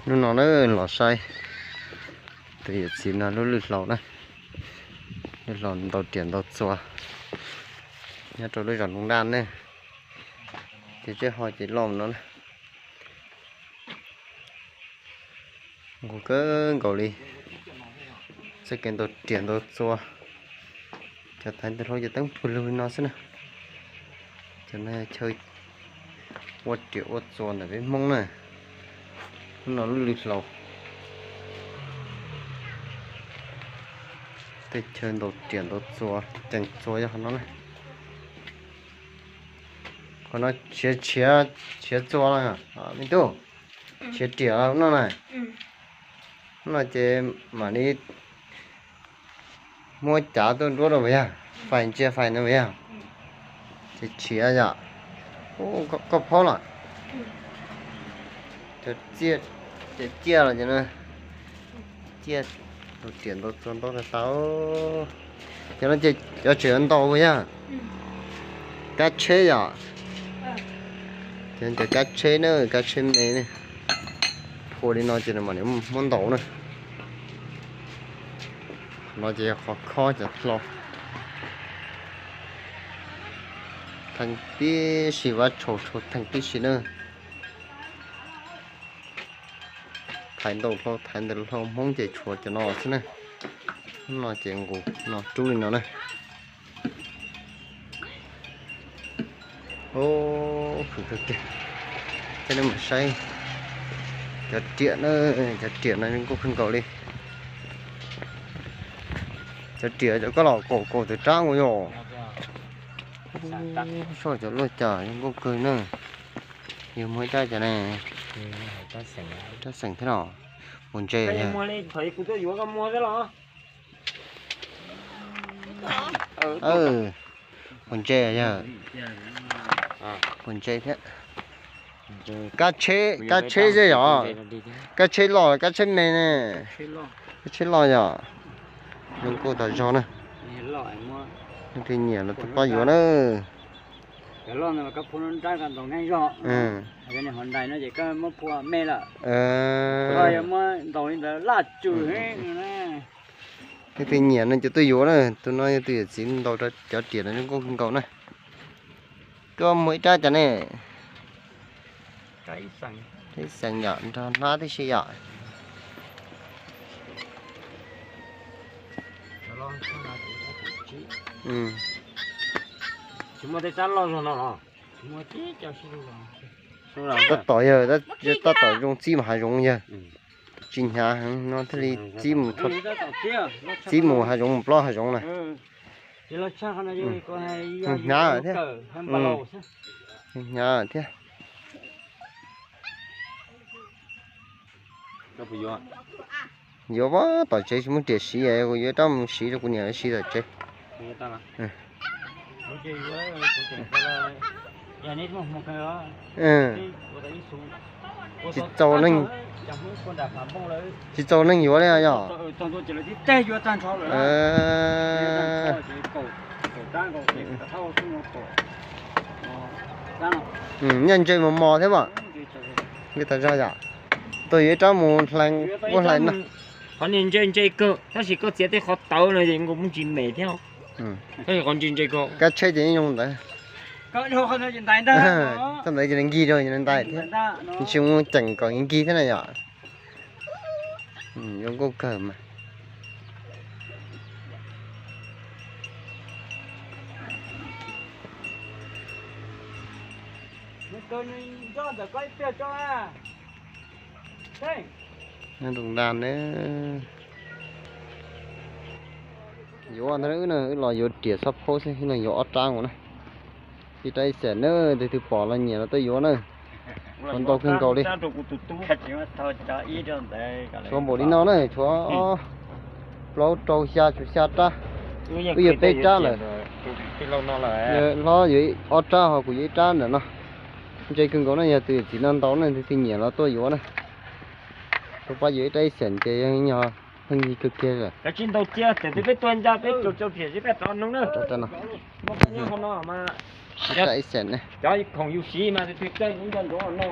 Hnub no na los saib tus yawm txiv no lub lwj hlau na, lwj hlau ntaus riam ntaus txuas nyob rau lub zos Ntoo Daj ne. Ces zej ho ces loj no na, nqus kawg nkaus li. Txoj kev ntaus riam ntaus txuas, cov thaiv ntawm hlau ces teeb pug lug li no xwb na. Cov no chaw ua riam ua txuas ntawm peb Hmoob na. Hnub no lub lwj hlau, tej chaw ntaus riam ntaus txuas, ceev txuas yog qhov no na. Qhov no tshiav, tshiav txuas no, me tub, tshiav riam no na. No ces mam li muab cav tuaj nruab rau puas yog, fais ntsia fais no puas yog. Ces tshiav yom. Koj phob los, ces ciaj los ces no, ciaj, ntaus riam ntaus txuas ntau tag tau. Ces no ces cov tseem yuav ntaus puas yog, kab tsheb yom. Ces cov kab tsheb na, kab tsheb me ne, phua li no ces mam li muab ntaus na. No ces yog qhov khob cov hlau, theej tib si, vab tshau tshau theej tib si na. Thaiv ntau hlau thaiv ntau hlau Hmoob ces tshuav cov no xwb na. No ces nqus no rub li no na. Thiab nej mam saib cov riam na, cov riam no zoo nkauj kawg nkaus li. Cov riam cov koj los kaum kaum tawm rab nkaus yom. Soj cov luaj cas zoo nkauj kawg na. Yog muaj ib rab cas ne? Rab xeem thiab no. Mus ntse yog. Mus ntse yog. Mus ntse thiab. Kab tsheb, kab tsheb xwb yom. Kab tsheb loj, kab tsheb me ne. Kab tsheb loj yom. Zoo nkauj tas zog na. Leej twg nyiam los tuaj pab yuav na. Leej twg nyiam no ces tuaj yuav na. Tus no yog tus yawm txiv ntaus cov riam no zoo nkauj kawg nkaus na. Koj muaj ib rab cas ne? Ib xeem yom, nrog hnab tib si yom. Tab tom yog, tab tom zoo txib mus hav zoov yog. Tsis hnyav heev no thiaj li txib mus, txib mus hav zoov mus plob hav zoov na. Hnyav thiab. Hnyav thiab. Yuav tom tsev tsis muaj riam siv, kuv yuav rab mus siv rau kuv niam siv tom tsev. Tsis txaus, tsis txaus neeg yuav li yom. Nyaj ntse mos mos thiab mas. Li tas zog yom. Tuaj yuav ib rab mus hlais, ua hlais no. Qhov niag ntse ntse kawg tab sis koj txiav tej qhov tawv no ces nkaus muaj tsis me thiab. Tab sis qhov ntse ntse kawg. Kab tsheb ces yeej zoo ntawd. Txoj ntawd ces nkig rau ntais thiab. Tsis muaj ceem kom nkig thiab na yom. Zoo nkauj kawg mas. Nyob Ntoo Daj ne. Yuav ntag, wb los yuav riam xob phaub xwb, wb los yuav ob rab nkaus na. Ib rab ib xees na, tus twg pom los nyiam los tuaj yuav na. Ntau kawg nkaus li. Tshuav npaum li no na, tshuav plaub rau xya, tshuav xya rab. Wb yuav peb rab lawm. Hlob yuav ob rab ho kuv yuav ib rab ntawm no. Ntse kawg nkaus na, yog tus txiv no ntau na, tus twg nyiam los tuaj yuav na. Tuaj pab yuav ib rab ib xees ces yog pheej yig kawg kiag lawm. Kav tsij ntaus cia, thaum twg peb tuaj nca peb tsuas tso riam seb peb rov nug na. Ib rab ib xees na. Cov khoom yus siv mas tus twg caij yus nco ntsoov no.